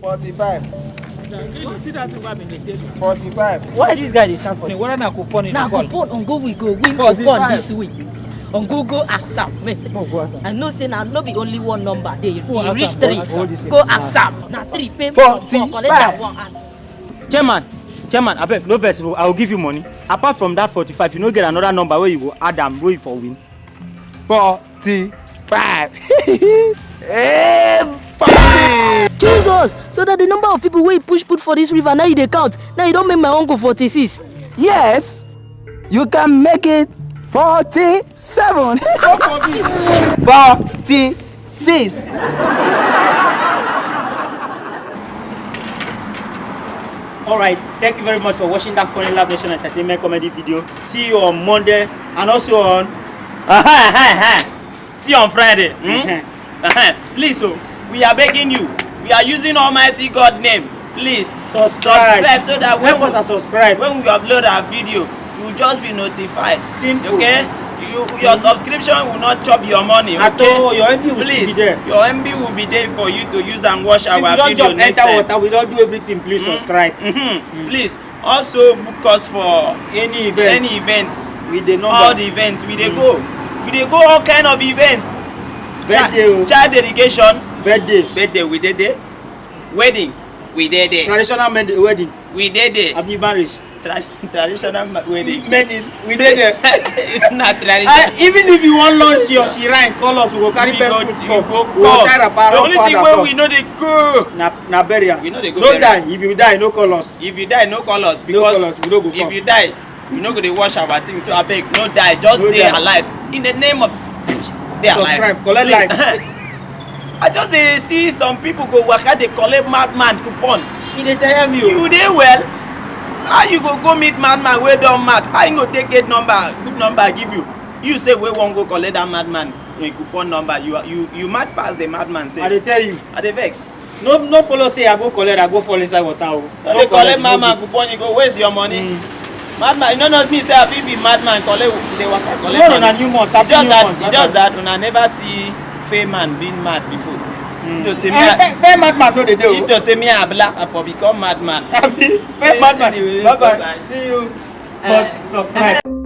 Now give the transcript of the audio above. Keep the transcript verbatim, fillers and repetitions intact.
Forty-five. You see that thing wey I been dey tell you. Forty-five. Why this guy dey shout for Ni you? Whether na coupon you Na call. Coupon on go we go win Forty-five. Coupon this week. On go go ask am. Make Oh, go ask am. I know say na no be only one number dey. Go E ask reach am, three. go ask am. Go ask am. Na three pay for for collect am Forty-five. one. And Chairman, chairman, abeg, no vex o, I will give you money. Apart from that forty-five, you no get another number wey you go add am wey you for win? Forty-five. Hey, forty. Jesus! So that the number of people wey push put for this river now you dey count. Now you don make my uncle forty-six. Yes, you can make it forty-seven. Forty-six. All right, thank you very much for watching that funny Lab Nation Entertainment comedy video. See you on Monday and also on. See you on Friday. Hmm? Please, so we are begging you. We are using Almighty God name. Please Subscribe. subscribe so that when Help us we, and subscribe. when we upload our video, you will just be notified. Simple. Okay? You, your subscription will not chop your money. At Okay? all, your M B will still Please, be there. Your M B will be there for you to use and watch If our you don't video jump, next enter time. Water, we don't do everything. Please subscribe. Mm-hmm. Please also book us for Any event, any events. With the number. All the events we dey go. We dey go all kind of events. Birthday o. Child dedication. Birthday. Birthday we dey there. Wedding we dey there. Traditional men wedding. We dey there. Abi marriage. Tra- traditional ma- wedding. Men, we dey there. Na tradition. I, even if you wan launch your shrine, call us. We go carry We pepper go, food we come. go We go come. tie wrapper, The run only come thing and wey come. We no dey go. Na na burial. We no dey go No burial. Die. If you die, no call us. If you die, no call us No because call us. We no go if come. You die, we no go dey wash our things. So abeg, no die. Just No dey die. Alive. In the name of dey alive. Subscribe. Collect Please. Like. I just dey see some people go waka dey collect madman coupon. E dey tire me o. You dey well? How you go go meet madman wey don mad? How you go take get number, good number give you? You say wey wan go collect that madman eh, coupon number. You are- you you mad pass the madman sef. I dey tell you. I dey vex. No no follow say I go collect, I go fall inside water o. No dey collect madman coupon, you go waste your money. Madman, you no know me say I fit be madman collect dey waka collect money. No, no, na new month, happy new month. Just that una never see fair man being mad before. If to say me, eh, fair, fair madman no dey dey o. If to say me I black, I for become madman. Abi fair madman. Anyway, bye bye. See you. But subscribe.